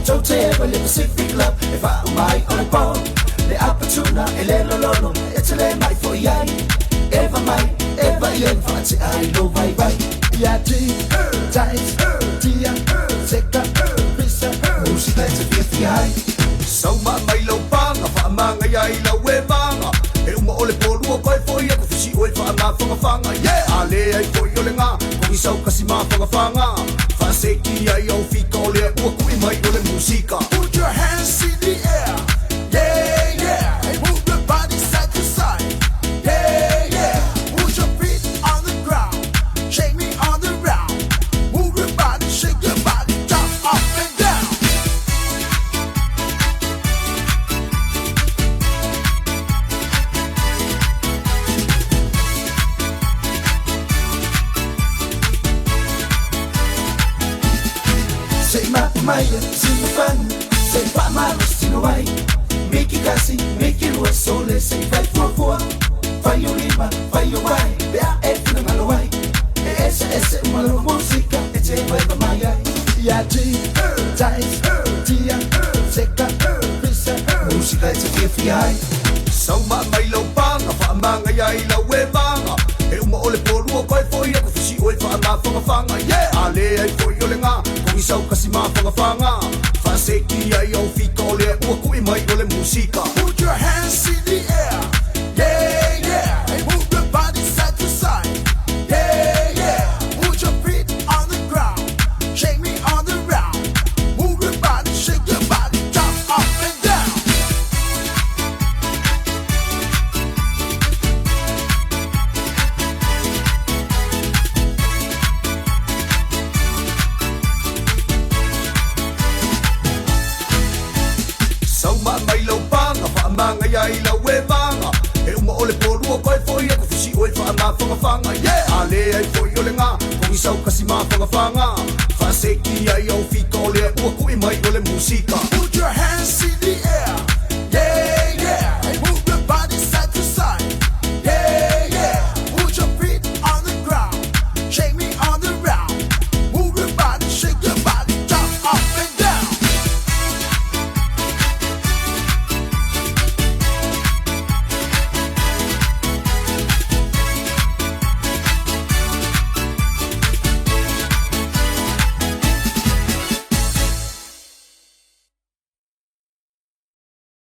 Tou te eva le Pacific Club e faauma ai o le po. Le apatuna e le lololo e te le mai foi ai. Eva mai, eva i en faatea ai lo vaivai. Ja, ti, tais, tia, seka, pisa, musika e te fiafia ai. Sauma mai lau paga faamagai ai lau e vaga e uma o le polua koe foi aku fisi oe faamafagafaga yeah a lē ai foi o le gā kogisau kasi mafagafaga faaseki ai au fika o lea ua kuʻi mai o le musika. Put your hands in the air. Yeah, yeah. And move your body side to side. Yeah, yeah. Put your feet on the ground. Shake me on the round. Move your body, shake your body, jump up and down. Sei mapu mai, sina fana, sei faamalo sino ai. Miki kasi, miki lua, sole sei fai fuafua. Fai o lima, fai o vai, pe a e finagalo ai. E ese ese uma lau musika e te vaeva mai ai. Ia ti, tais, tia, seka, pisa, musika e te fiafia ai. Sauma mai lau paga faamagai ai lau e vaga e uma o le polua koe foi aku fisi oe faamafagafaga yeah a lē ai foi o le gā kogisau kasi mafagafaga faaseki ai au fika o lea ua kuʻi mai o le musika. Put your hands in the air. Yeah, yeah. And move your body side to side. Yeah, yeah. Put your feet on the ground. Shake me on the round. Move your body, shake your body, jump up and down. Sauma mai lau paga faamagai ai lau e vaga e uma o le polua koe foi aku fisi oe faamafagafaga yeah a lē ai foi o le gā kogisau kasi mafagafaga faaseki ai au fika o lea ua kuʻi mai o le musika. Put your hands in the air. Yeah, yeah. And move